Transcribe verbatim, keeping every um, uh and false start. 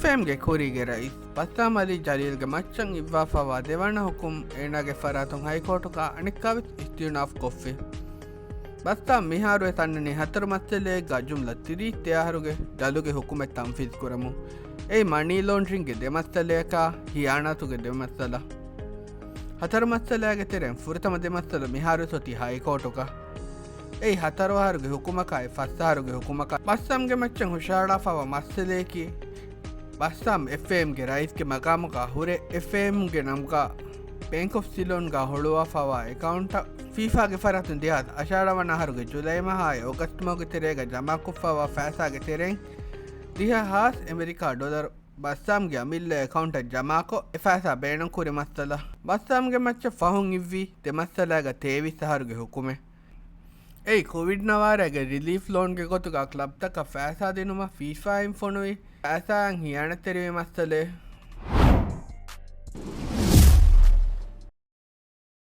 އެފްއޭއެމްގެ ކުރީގެ ރައީސް ބައްސާމް އަލީ ޖަލީލްގެ މައްޗަށް އިއްވާފައިވާ ދެވަނަ ހުކުމް އޭނާގެ ފަރާތުން ހައިކޯޓުގަ އަނެއްކާވެސް އިސްތިއުނާފް ކޮށްފި. ބައްސާމް މިހާރުވެސް އަންނަނީ ހަތަރު މައްސަލައެއްގަ ޖުމްލަ ތިރީސް ތެއް އަހަރުގެ ޖަލުގެ ހުކުމެއް ތަންފީޒް ކުރަމުން. އެއީ މަނީ ލޯންޑްރިންގްގެ ދެ މައްސަލަޔަކާ، ހިޔާނާތުގެ ދެ މައްސަލަ. ހަތަރު މައްސަލައިގެ ތެރެއިން ފުރަތަމަ ދެ މައްސަލަ މިހާރުވެސް އޮތީ ހައިކޯޓުގަ. އެއީ ހަތަރު އަހަރުގެ ހުކުމަކާއި ފަސް އަހަރުގެ ހުކުމަކާ. ބައްސާމްގެ މައްޗަށް ހުށަހަޅާފައިވާ މައްސަލަޔަކީ، ބައްސާމް އެފްއޭއެމްގެ ރައީސްގެ މަގާމުގަ ހުރެ، އެފްއޭއެމްގެ ނަމުގަ ބޭންކް އޮފް ސިލޯންގަ ހުޅުވާފައިވާ އެކައުންޓަށް ފީފާގެ ފަރާތުން ދެހާސް އަށާރަ ވަނަ އަހަރުގެ ޖުލައި މަހާއި އޮގަސްޓް މަހުގެ ތެރޭގަ ޖަމާކޮށްފައިވާ ފައިސާގެ ތެރެއިން ދިހަ ހާސް އެމެރިކާ ޑޮލަރު ބައްސާމްގެ އަމިއްލަ އެކައުންޓަށް ޖަމާކޮށް، އެ ފައިސާ ބޭނުންކުރި މައްސަލަ. ބައްސާމްގެ މައްޗަށް ފަހުން އިއްވީ ދެ މައްސަލައިގަ ތޭވީސް އަހަރުގެ ހުކުމެއް. އެއީ ކޮވިޑް ނަވާރައިގެ ރިލީފް ލޯންގެ ގޮތުގަ ކްލަބްތަކަށް ފައިސާ ދިނުމަށް ފީފާއިން ފޮނުވި ފައިސާއަށް ހިޔާނަތްތެރިވި މައްސަލައެއް.